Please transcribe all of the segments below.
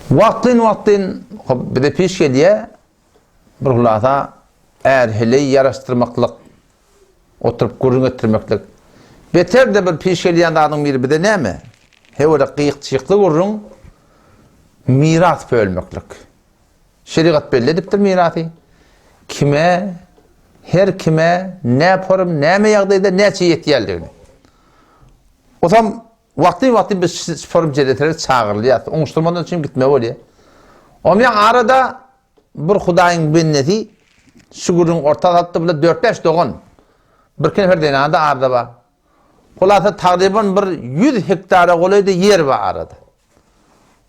Wagtyn-wagtyn hop bize piş gelýär, bir hulasa är-heleý ýaraşdyrmaklyk, oturyp gürrüň etdirmeklik. Beter-de bir piş gelýän zadyň biri bize näme? Hewele gyýyk-çyýykly gürrüň, miras bölmeklik. Şerigat belli edipdir mirasy. Kime, her kime, nä forum, näme ýagdaýda näçe ýetýänligini. Osam wagtly-wagtly biz forum jeleselere çagyrylýarys. Oňuşdyrmadan üçin gitmeli bolýar. Omýan arada bir Hudaýyň bendesi şu gürrüňi orta salypdyr, bular dört-bäş dogan. Birki nefer zenany-da arada bar. Hulasa tagryban bir 100 hektara golaýda ýer bar arada.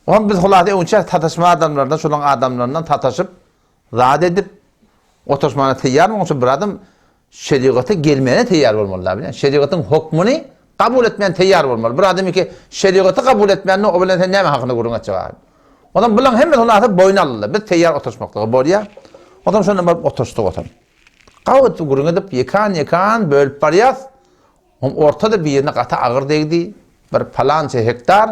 Oňa biz hulasa öňçä sataşma adamlardan, şolaryň adamlaryndan sataşyp, zat edip, otaşmana teýýar bolmak üçin bir adam şerigata gelmäne teýýar bolmaly da bilýän. Şerigatyň hokmuny kabul etmän teýýar bolmaly. Bir adam iki şerigaty kabul etmände o bilen sen näme hakynda gürrüň etjek abi. Ondan bularyň hemmesi hulasa boýun aldylar. Biz teýýar otaşmaklyga bolýar. Ondan şondan baryp otaşdyk otam. Gawy gürrüň edip ýekan-ýekan bölüp barýas. Oň ortada birine gaty agyr degdi, bir palança hektar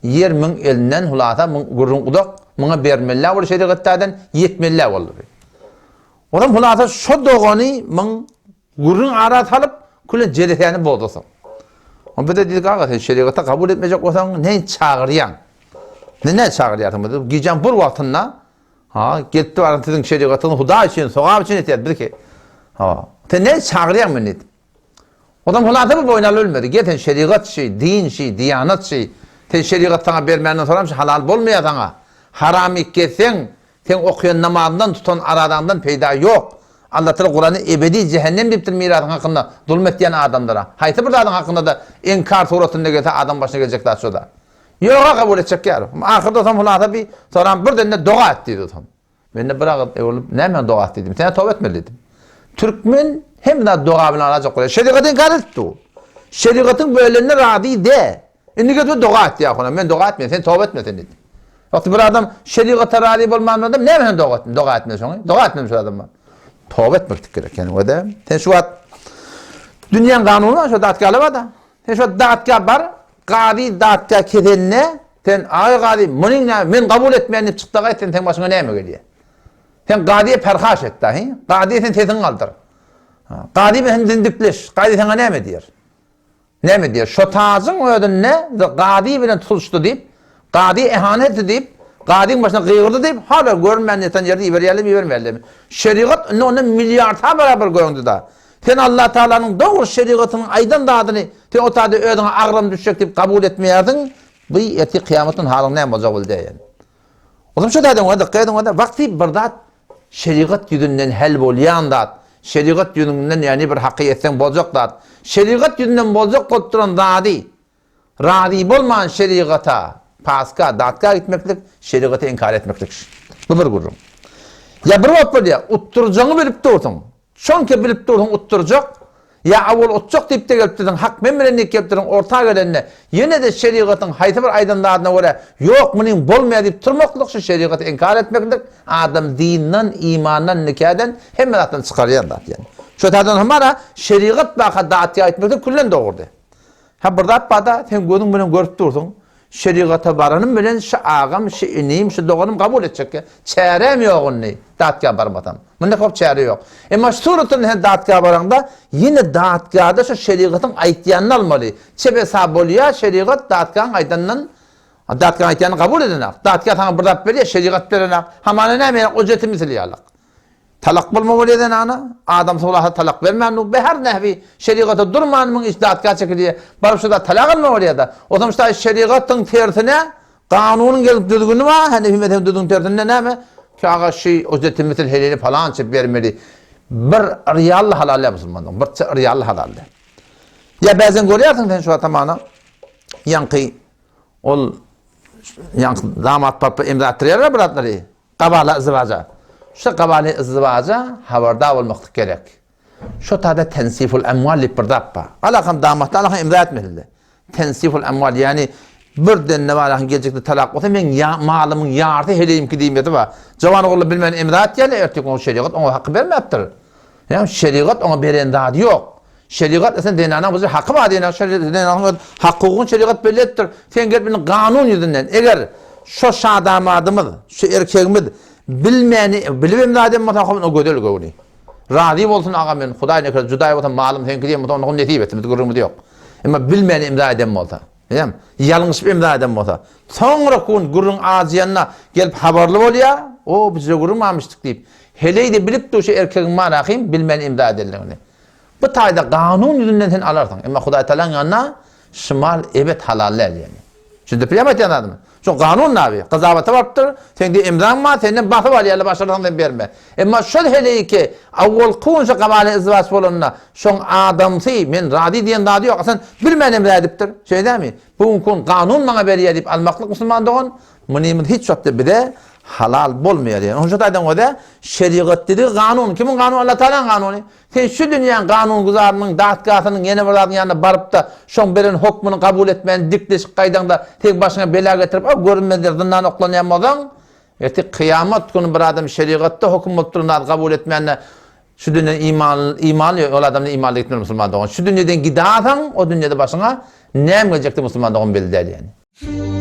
ýer müň elinden hulasa müň gürrüň uzak, muňa bermeli-dä boldy şerigat taýdan, ýetmeli-dä boldy bi. Olam hulasa şo dogany müň gürrüň ara salyp, küle jelesäni bozdusyň. Oň bize diýdik, aga sen şerigata kabul etmejek bolsaň, neý çagyrýaň? Ne näme çagyrýarsyň bizi? Gijäň bir wagtynda, ha, gelip baran siziň şerigatyňyzy Hudaý üçin, sogap üçin etýär bizki. Ha, sen näme çagyrýaň meni diýdi. Odam hulasa bu boýun alyp bilmedi. Gel sen şerigat şi, din şi, diýanat şi. Sen şerigat saňa bermänden soram şi halal bolmaýar saňa. Haram iýip gezseň, seň okaýan namazyňdan tutan arazaňdan peýda ýok. Allatala Kuranda ebedi jähennem diýipdir mirasyň hakynda zulum etýän adamlara. Haýsy bir zadyň hakynda-da inkar suratynda gelse adam başyna geljek zat şo-da. Ýoga kabul etjek ýar. Ahyrda soň hulasa bi soram birden-de doga et diýdi soň. Mende bir agyz öwrülip, näme doga et diýdim. Sen toba etmeli diýdim. Türkmen hem zat doga bilen alajak bolýar. Şerigaty inkar edip dur. Şerigatyň bölenine razy de. Indi gelip doga et diýýär ona. Men doga etmeýän, sen toba etme sen diýdim. Wagty bir adam şerigata razy bolman adam näme sen doga etme, doga etme şoňa. Doga etme şu adama. Toba etmek gerek ýani o da. Sen şu wagt dünýäň kanuny bar, şu datgaly bar da. Sen şu datga bar, gazy datga kesende Sen, aý gazy, munyň näme, men kabul etmeýän diýip çykda gaýt, sen seň başyňa näme gelýär? Sen gazyýa perhaş et dahy, gazyýa sen sesiňi galdyr. Gazy bilen sen dindikleş, gazy saňa näme diýer? Näme diýer? Şo tajyň özünde gazy bilen tutuşdy diýip, gazy ehanet etdi diýip, gazyň başyna gygyrdy diýip, hala görünmän ýatan ýerde iberýärlermi, ibermeýärlermi? Şerigat indi ondan milliarda barabar göründi da. Sen Allatagalanyň dogry şerigatynyň aýdan zadyny sen o taýda özüňe agram düşjek diýip kabul etmeýärsiň, bu ertir kyýamatdan halyň näme boljagy bil diýen. Olam şu taýdan oňa dykgat ediň onda wagty bir zat şerigat ýüzünden hal bolýan zat, şerigat ýüzünden ýagny bir haky etseň boljak zat, şerigat ýüzünden boljak bolup duran zady Razy bolman şerigata, paska, datka gitmeklik, şerigaty inkar etmeklik. Bu bir gürrüň. Ýa bir wagt bolýar, utdurjagyňy bilip dursuň. Şonki bilip dursuň utdurjak, ýa awal utjak diýip-de gelip dursuň, hak men bilen diýip gelip dursuň, orta gelende ýene-de şerigatyň haýsy bir aýdan zadyna görä, ýok munyň bolmaýar diýip turmaklyk şu şerigaty inkar etmeklik, adam dinden, imandan, nikadan, hemme zatdan çykarýan zat ýani. Şo taýdan hamana şerigat baka datga gitmeklik küllen dogrudy. Hä bir zat barda sen gözüň bilen görüp dursuň, şerigata baranym bilen şi agam, şi inim, şi doganym kabul etjekkä. Çäräm ýok indi datga barmasam. Munda kop çäre ýok. Emma şu suratynda sen datga baraňda ýene datgada şu şerigatyň aýtýanyny almaly. Çep hesap bolýa şerigat datgaň aýdanyndan datgaň aýtýanyny kabul edenak. Datga saňa bir zat berýä şerigat berenak. Hamana näme ýaly ujreti misil ýalyk. Talak bolma bolýa zenana, adamsy bolasa talak bermän dur, be her nähwi şerigata durman muň iş datga çekilýä, baryp şo zat talak alma bolýada. Otam ştaý şerigatyň tersine kanunyň gelip düzgüni bar, Hanefi mezhebiň düzgüni tersinde näme? Ki aga şi ujreti misil heleli palança bermeli. Bir ryýally halal ýa musulmandan, bir ryýally halal däl. Ýa bäzen görýärsiň sen şu atamana ýaňky ol ýaňky damat baryp emza atdyrýarlar bir zatlary. Gabala yzdywaja. Şu gabaly yzdywaja habardar bolmaklyk gerek. Şo tada tensiful emwal diýip bir zat bar. Alakam damatda alakam imza etmesinde. Tensiful emwal ýagny bir denne bar alakam geljekde talak bolsa meň ýa, malymyň ýarysy heleýimki diýmesi bar. Jawan ogullar bilmän imza etýärler ertir oňa şerigat oňa haky bermäpdir. Ýagny şerigat oňa beren zady ýok. Şerigat esen zenanaň bize haky bar diýen, zenanyň öz hak-hukugyny şerigat belli edipdir. Sen gelip indi kanun ýüzünden, eger. şo şadamadymyz, şu erkegimiz bilmäni, bilibem zat eden bolsa, o gözel göwni. Razy bolsun aga men, Hudaý nekerde judaý bolsa malym seňki diýen bolsa, onda nesip etsin, biz gürrüňimiz ýok. Emma bilmäni imza eden bolsa, bilýäňmi? Ýalňyşyp imza eden bolsa, soňra gün gürrüň ajyýanda gelip habarly bolýar, o biz gürrüň barmyşdyk diýip. Heleý-de bilip dur şu erkegiň bar ahym bilmän imza edenligini. Bu taýda kanun ýüzünden sen alarsyň. Emma Hudaý Tagalaň ýanynda şymal ebet halal däl ýaly. Düşündirip bilýärmi aýtýan zadymy? Şo kanun nabi. Gyzabata barypdyr. Seň diýe imzaň bar, senden basyp alýarlar, başarsaň sen berme. Emma şol heleýki awwalky gün şo gabale izdiwaç bolanda, şoň adamsy men razy diýen zady ýok. Sen bilmän imza edipdir. Şeý dälmi? Bu günki gün kanun maňa berýär diýip almaklyk musulman dogan, munymyz hiç wagtda bize halal bolmaýar ýaly. Onuň şu taýdan göze şerigat diýdigi kanun. Kimiň kanuny? Allah Tagalaň kanuny. Sen şu dünýäň kanunguzarynyň, datgasynyň ýene bir zadyň ýanyna baryp-da, şoň beren hokmuny kabul etmän dikleşip gaýdaňda, seň başyňa bela getirip, o görünmezler zyndana oklanýan bolsaň, ertir kyýamat güni bir adam şerigatda hokum bolup duran zady kabul etmände, şu dünýeden imanly, imanly ýok, ol adamdan imanly gitmeli musulman dogan. Şu dünýeden gidasaň, o dünýede başyňa näme geljekdigi musulman dogan belli däl ýaly.